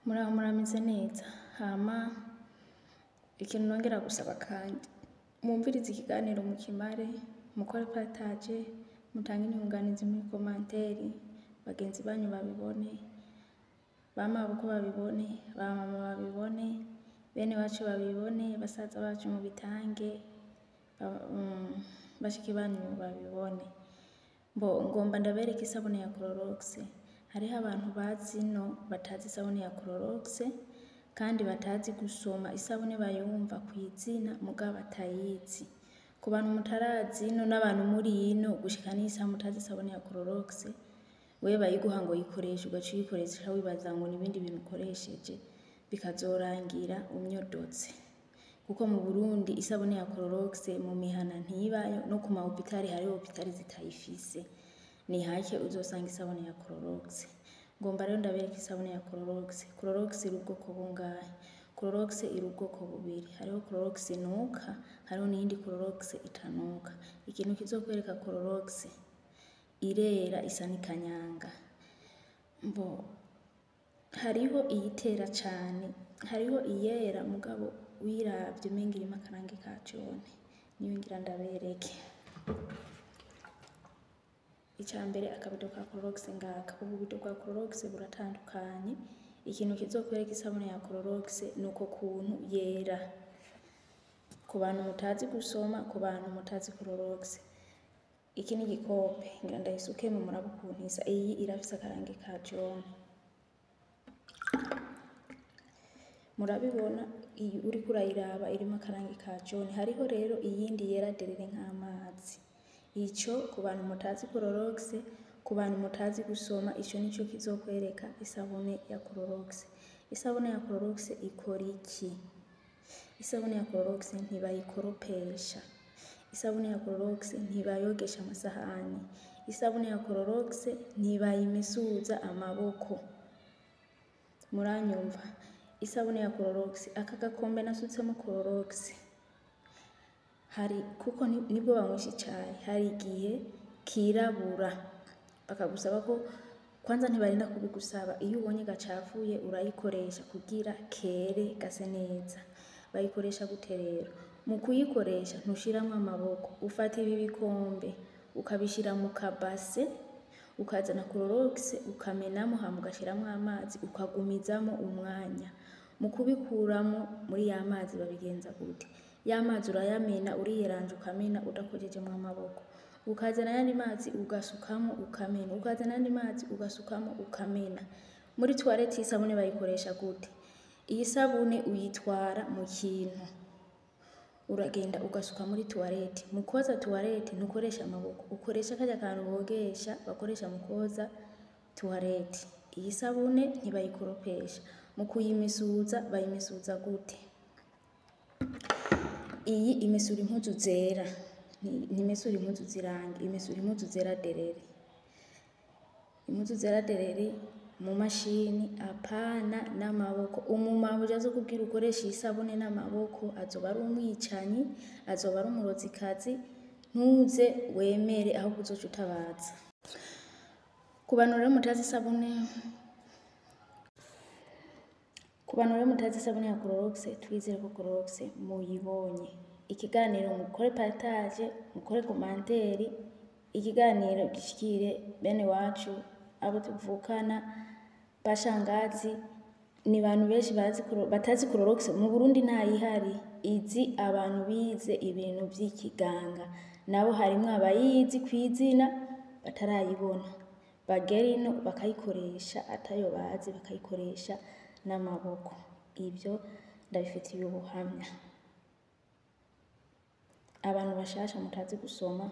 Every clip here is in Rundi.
Muraho, murameze neza. Hama ikintu nongera gusaba kandi, mwumvirize ikiganiro mukimare, mukore partage, mutange inyunganizi muri commentaire, bagenzi banyu babibone, ba mabukwe babibone, ba mama babibone, bene wacu babibone, basaza bacu mubitange, bashiki banyu babibone. Mbo ngomba ndabereka isabune ya Clorox. Hariho abantu bazi no batazi isabune ya Clorox kandi batazi gusoma isabune, bayumva kw'izina mugabo batayizi. Ku bantu mutarazi ino n'abantu muri ino gushika n'isaha mutazi isabune ya Clorox, wewe bayiguha ngo yikoreshe, ugaca uyikoresha wibaza ngo n'ibindi bintu ukoresheje, bikazorangira umyodotse. Kuko mu Burundi isabune ya Clorox mu mihana ntibayo, no ku ma hopitali hariho hopitali zitayifise. Ni hake uzosanga isabune ya Clorox. Ngomba rero ndabereka isabune ya Clorox. Clorox iri ubwoko bungahe? Clorox iri ubwoko bubiri. Hariho Clorox inuka, hariho n'iyindi Clorox itanuka. Ikintu kizokwereka Clorox, irera, isa n'ikanyanga. Mbo hariho iyitera cane, hariho iyera mugabo uyiravye umenga irimwo akarangi ka jaune. Niyo ngira ndabereke. Ica mbere, akabido ka Clorox ngaka. Ububido bwa Clorox buratandukanye. Ikintu kizokwereka isabune ya Clorox nuko kuntu yera. Ku bantu mutazi gusoma, ku bantu mutazi Clorox. Iki ni igikombe, ngira ndayisukemwo murabe ukuntu isa. Iyi irafise akarangi ka jaune. Murabibona, iyi uriko urayiraba irimwo akarangi ka jaune. Hariho rero iyindi yera derere nk'amazi. Ico ku bantu mutazi Clorox, ku bantu mutazi gusoma, ico nico kizokwereka isabune ya Clorox. Isabune ya Clorox ikora iki? Isabune ya Clorox ntibayikoropesha. Isabune ya Clorox ntibayogesha amasahani. Isabune ya Clorox ntibayimesuza amaboko. Muranyumva? Isabune ya Clorox, aka gakombe nasutsemo Clorox, hari kuko nibwo banywesha icayi, hari igihe kirabura bakagusaba ko kwanza, ntibarinda kubigusaba, iyo ubonye gacafuye urayikoresha kugira kere gase neza. Bayikoresha gute rero? Mu kuyikoresha ntushiramwo amaboko, ufata ibi bikombe ukabishira mu kabase, ukazana Clorox ukamenamo, hama ugashiramwo amazi, ukagumizamo umwanya. Mu kubikuramo muri ya mazi babigenza gute? Ya mazi urayamena, uriyeranja ukamena udakojejemwo amaboko, ukazana ayandi mazi ugasukamo, ukamena, ukazana ayandi mazi ugasukamo, ukamena. Muri toilette isabune bayikoresha gute? Iyi sabune uyitwara mu kintu, uragenda ugasuka muri toilette. Mu kwoza toilette ntukoresha amaboko, ukoresha karya kantu bogesha, bakoresha mu kwoza toilette. Iyi sabune ntibayikoropesha. Mu kuyimisuza bayimisuza gute? Iyi imesura impuzu zera, ntimesura impuzu z'irangi, imesura impuzu zera derere. Impuzu zera derere mu mashini, apana n'amaboko. Umumama uje azokubwira ukoresha iyi sabune n'amaboko azoba ari umwicanyi, azoba ari umurozikazi, ntuze wemere, ahubwo uzoca utabaza. Ku bantu rero mutazi isabune, ku bantu rero mutazi isabune ya Clorox, twizere ko Clorox muyibonye. Ikiganiro mukore partage, mukore commentaire, ikiganiro gishikire bene wacu, abo tuvukana, bashangazi. Ni bantu benshi bazi batazi Clorox. Mu Burundi ntayihari, izi abantu bize ibintu vy'ikiganga, nabo harimwo abayizi kw'izina batarayibona, bagera ino bakayikoresha atayo bazi, bakayikoresha n'amaboko. Ivyo ndabifitiye ubuhamya. Abantu bashasha mutazi gusoma,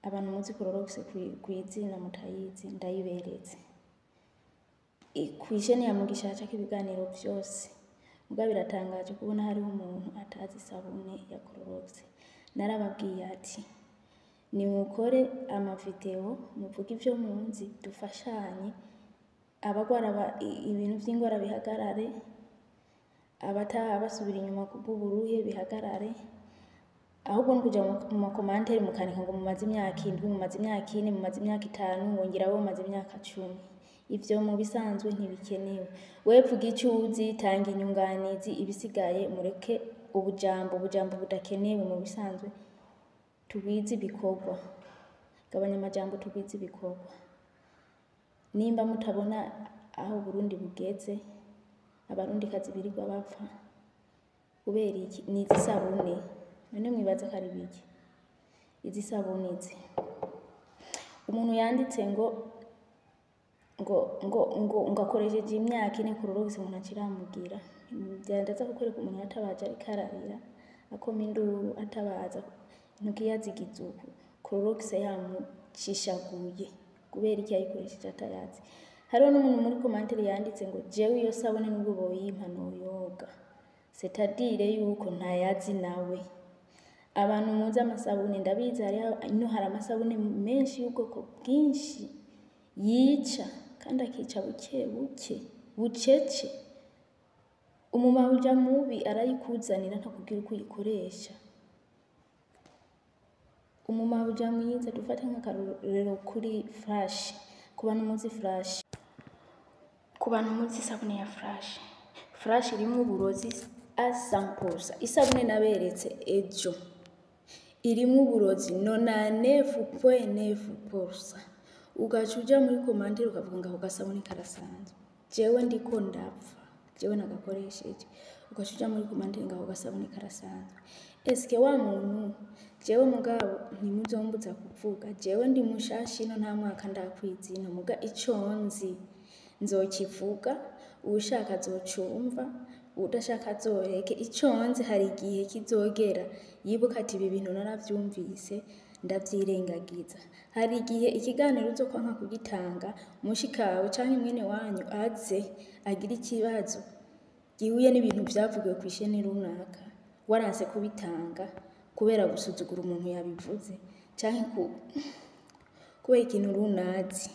abantu muzi Clorox kw'izina mutayizi, ndayiberetse. Kw'isheni ya Mugisha hacako ibiganiro vyose. Mugabo biratangaje kubona hariho umuntu atazi isabune ya Clorox. Narababwiye ati nimukore amavideo, muvuge ivyo muzi, dufashanye, abagwara ibintu vy'ingwara bihagarare, abataha basubira inyuma kubw'uburuhe bihagarare. Ahubwo no kuja mu ma commentaires mukandika ngo mumaze imyaka 7, mumaze imyaka 4, mumaze imyaka 5, ngo ngira bo mumaze imyaka 10. Ivyo mu bisanzwe ntibikenewe. Wewe vuga ico uzi, tanga inyunganizi, ibisigaye mureke ubujambo budakenewe. Mu bisanzwe tugwize ibikorwa, gabanya amajambo, tugwize ibikorwa. Nimba mutabona aho Burundi bugeze, abarundikazi birirwa bapfa kubera iki? Ni izi sabune. None mwibaza ko ari biki izi sabune izi? Umuntu yanditse ngo akoresheje imyaka 4 Clorox, ngo ntakiramugira. Ndaza kukwereka umuntu yatabaje ariko ararira, akoma induru, atabaza, intoki yazigize uku, Clorox yamucishaguye. Kubera iki? Yayikoresheje atayazi. Hariho n'umuntu muri commentaire yanditse ngo jewe iyo sabune nubwo boyimpa noyoga, c'est-à-dire yuko ntayazi nawe. Abantu muzi amasabune, ndabizi hariho ino, hari amasabune menshi y'ubwoko bwinshi yica, kandi akica buke buke, bucece. Umumabuja mubi arayikuzanira ntakubwira uko uyikoresha. Umumabuja mwiza, dufate nk'akarorero kuri Flash, ku bantu muzi Flash, ku bantu muzi isabune ya Flash, Flash irimwo uburozi à 100%. Isabune naberetse ejo irimwo uburozi 99.9%. Ugaca uja muri commentaire ukavuga ngo ako gasabune karasanzwe, jewe ndiko ndapfa, jewe nagakoresheje. Ugaca uja muri commentaire ngo ako gasabune karasanzwe. Eske wa muntu, jewe mugabo ntimuzombuza kuvuga. Jewe ndi mushasha ino, nta mwaka ndakwiza ino, muga ico nzi nzokivuga, uwushaka azocumva, uwudashaka azoreke. Ico nzi, hari igihe kizogera yibuka ati ibi bintu naravyumvise ndavyirengagiza. Hari igihe ikiganiro uzokwanka kugitanga, mushikawe canke mwene wanyu aze agire ikibazo gihuye n'ibintu vyavugiwe kw'ishene runaka, waranse kubitanga kubera gusuzugura umuntu yabivuze canke kubera ikintu runazi.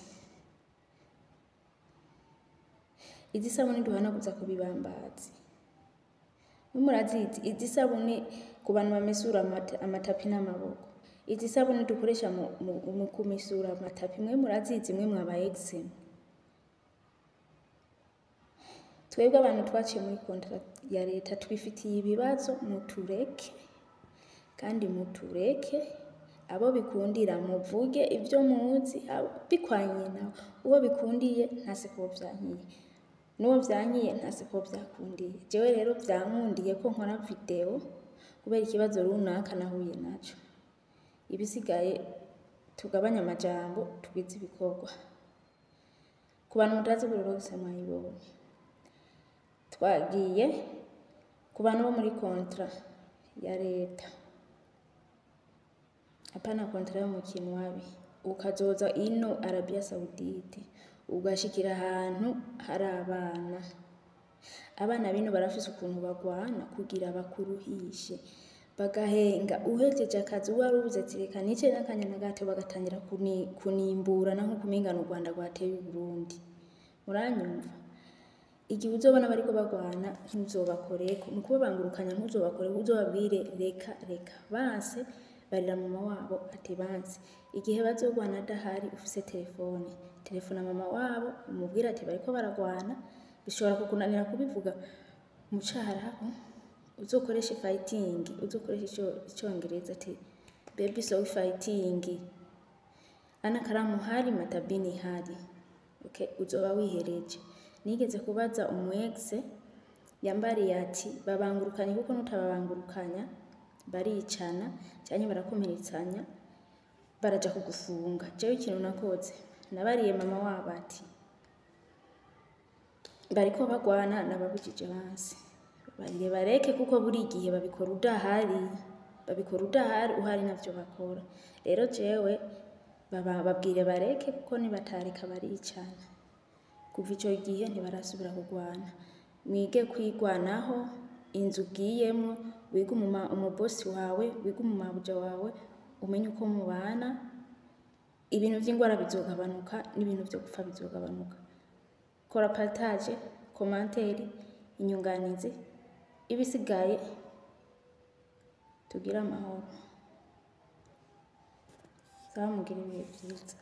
Izi sabuni duhanaguza ku bibambazi murazizi? Izi sabuni ku bantu bamesura amatapi n'amaboko, izi sabuni dukoresha mu kumesura amatapi, mwe murazizi, mwe mwaba ex. Twebwe abantu twaciye muri contrat ya leta twifitiye ibibazo, mutureke kandi mutureke. Abo bikundira muvuge ibyo muzi, bikwanye nawe uwo bikundiye ntase ko vyankiye, n'uwo vyankiye ntase ko vyakundiye. Jewe rero vyankundiye ko nkora video kubera ikibazo runaka nahuye naco. Ibisigaye tugabanye amajambo, tugwize ibikorwa. Ku bantu mutazi Clorox mwayibonye. Twagiye ku bantu bo muri contrat ya leta, apana contrat yo mu kinwabi. Ukazoza ino Arabia Saudite, ugashikira ahantu hari abana, abana bino barafise ukuntu bagwana kugira bakuruhishe, bagahenga uhejeje akazi wari ubuze ati reka nice n'akanya na gato, bagatangira kunimbura na nkuko umenga u Rwanda rwateye Uburundi. Muranyumva? Igihe uzobona bariko bagwana, ntuzobakoreko. Mu kubabangurukanya, ntuzobakoreko, uzobabwire reka reka. Banse, barira mama wabo ati banse. Igihe bazogwana adahari, ufise telefone, telefona mama wabo, umubwire ati bariko baragwana. Bishobora kukunanira kubivuga mu carabu, uzokoreshe fighting, uzokoreshe icongereza ati baby so fighting, ana karamu hari matabini hari. Okay, uzoba wihereje. Nigeze kubaza umu ex, yambariye ati babangurukanye kuko nutababangurukanya baricana canke barakomeretsanya, baraja kugufunga. Jewe ikintu nakoze, nabariye mama wabo ati bariko bagwana, nababujije banse, barire bareke, kuko buri gihe babikora udahari, babikora udahari, uhari navyo bakora. Rero jewe baba babwire bareke kuko nibatareka baricana. Kuva ico gihe ntibarasubira kugwana. Mwige kwigwanaho. Inzu ugiyemwo, wige umubosi wawe, wige umumabuja wawe, umenye uko mubana. Ibintu vy'ingwara bizogabanuka n'ibintu vyo gupfa bizogabanuka. Kora partage, commentaire, inyunganizi, ibisigaye tugire amahoro. Sawa, mugire ibihe vyiza.